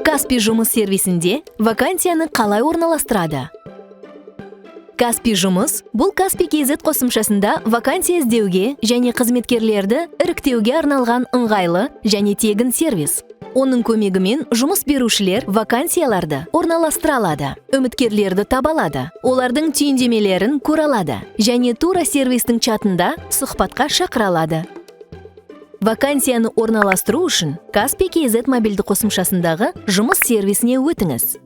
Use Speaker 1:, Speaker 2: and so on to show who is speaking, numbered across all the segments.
Speaker 1: Каспи жұмыс сервисінде вакансияны қалай орналастырады? Каспи жұмыс бұл Каспи KZ қосымшасында вакансия іздеуге және қызметкерлерді іріктеуге арналған ыңғайлы және тегін сервис. Оның көмегімен жұмыс берушілер вакансияларды орналастыра алады, үміткерлерді таба алады, олардың түйіндемелерін көре алады және тура сервистің чатында сұхбатқа шақыра алады. Вакансияны орналастыру үшін Каспи KZ мобильді қосымшасындағы жұмыс сервисіне өтіңіз.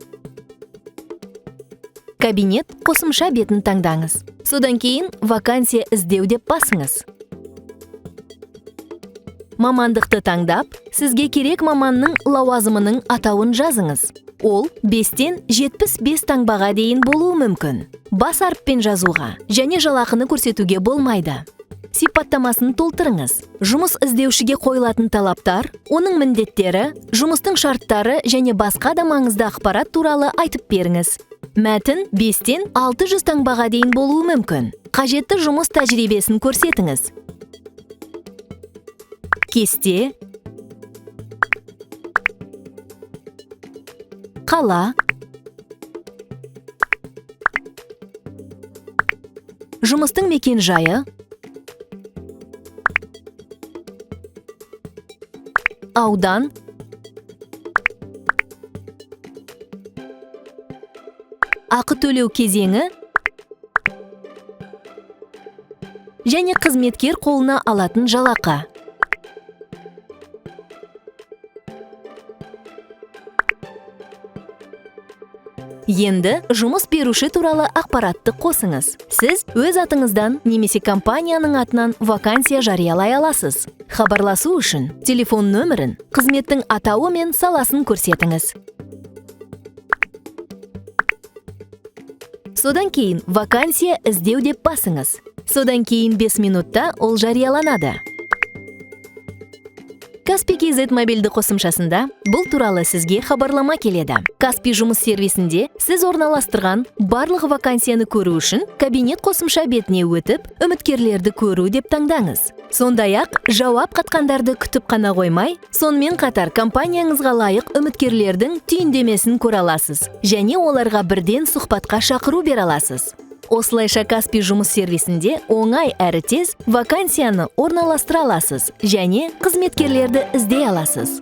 Speaker 1: Кабинет қосымша бетін таңдаңыз. Содан кейін вакансия іздеу деп басыңыз. Мамандықты таңдап, сізге керек маманның лауазымының атауын жазыңыз. Ол 5-тен 75 таңбаға дейін болуы мүмкін. Бас әріппен жазуға және жалақыны көрсетуге болмайды. Сипаттамасын толтырыңыз. Жұмыс іздеушіге қойылатын талаптар, оның міндеттері, жұмыстың шарттары және басқа да маңызды ақпарат туралы айтып беріңіз. Мәтін 5-тен 600 таңбаға дейін болуы мүмкін. Қажетті жұмыс тәжірибесін көрсетіңіз. Кесте, қала, жұмыстың мекен-жайы, аудан, ақы төлеу кезеңі және қызметкер қолына алатын жалақы. Енді жұмыс беруші туралы ақпаратты қосыңыз. Сіз өз атыңыздан немесе компанияның атынан вакансия жариялай аласыз. Хабарласу үшін телефон нөмірін, қызметтің атауы мен саласын көрсетіңіз. Содан кейін вакансия іздеу деп басыңыз. Содан кейін 5 минутта ол жарияланады. Каспи KZ мобильді қосымшасында бұл туралы сізге хабарлама келеді. Каспи жұмыс сервисінде сіз орналастырған барлық вакансияны көру үшін кабинет қосымша бетіне өтіп, үміткерлерді көру деп таңдаңыз. Сондай-ақ, жауап қатқандарды күтіп қана қоймай, сонымен қатар компанияңызға лайық үміткерлердің түйіндемесін көре аласыз және оларға бірден сұхбатқа шақыру бере аласыз. Осылайша Каспи жұмыс сервисінде оңай әрі тез вакансияны орналастыра аласыз және қызметкерлерді іздей аласыз.